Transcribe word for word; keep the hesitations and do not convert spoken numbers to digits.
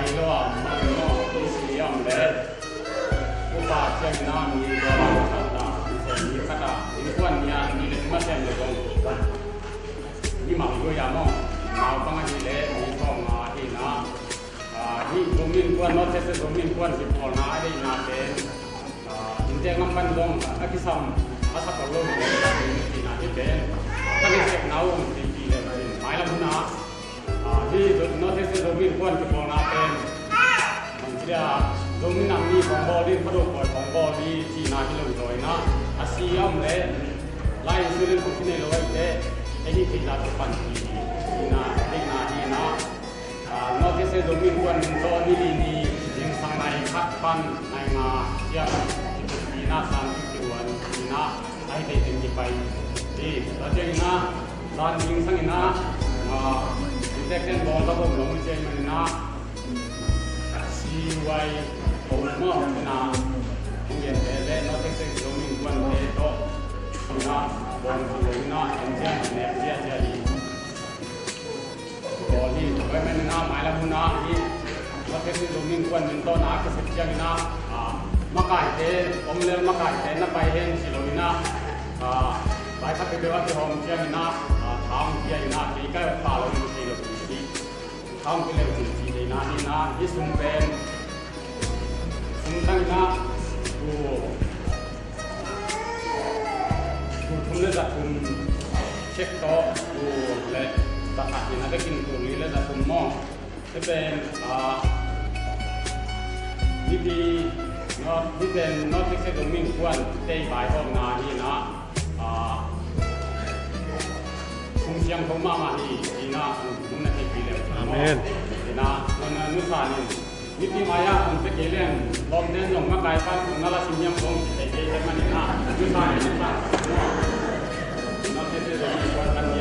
Hi lo a, mangno, i si om le. Upa ciang ina mi lo a, khat a, mi khat a, innkuan nia, mi le ma sem le dong. Ni mau yo ya mo, mau pang a hi le, mi kong a hi na. Ah, hi Zomi Innkuan, North East Zomi Innkuan hi pawl na a hi na pen. Ah, inntek lam pan dong, a kisam, a sa pawl lo, ni na hi pen. Ka ni sek na um, ti ki le, mai lam na. Ah, hi North East Zomi Innkuan kipawlna pen, bang ci dia, Zomi Nam Ni kong bawl ding, Khuado Pawi kong bawl ding cihna hi lo zaw ina, a si a om le, lai insulin kong kinei lo a hi te, ei hi thei zah pan hi, cihna, deihna hi ina, ah, North East Zomi Innkuan min tawh ni li ni, zingsang nai khat pan, nai nga ciang, cihna sang, cih wan, cihna, a hi thei teng kipai hi. Tua ciang ina, zan zingsang ina, ah, inntek ten bawl ka bawm lo, mi ciang ina, C Y O maw, ina, hong gen te le, North East Zomi Innkuan te tawh, ina, bawl ka lo ina, en ciang, nek ciang, ciang hi. Bawl hi, tua ahih manin ah, mailam hun ah hi, North East Zomi Innkuan min tawh na a kisep ciangin ah, ah, makaite, om lel makaite na pai hen ci lo in ah, ah, vai khat peuhpeuh a kihawm ciangin ah, ah, tha hong pia in ah, kei ka pha lo in ci lo in ci. Tha hong pia lo in ci, ci in ah, hi in ah, hi sum pen, sum tang in ah, tua, tul thum le za thum, check tawh, tul le za khat in a, bekin tul li le za thum maw. Hi pen, ah, mipi, no, hi pen North East Zomi Innkuan tei vaihawmna hi in ah, ah, sung siangtho mahmah hi, hi in ah, nong na theihpih leh. Amen. Hi in ah, nong na nusa in. Mipi mai-ah hong pia kei leng, lawmte'n zong makai pan hong na la sim hiam kong ci thei kei te manin ah, nusa in nusa. North East Zomi Innkuan kan hi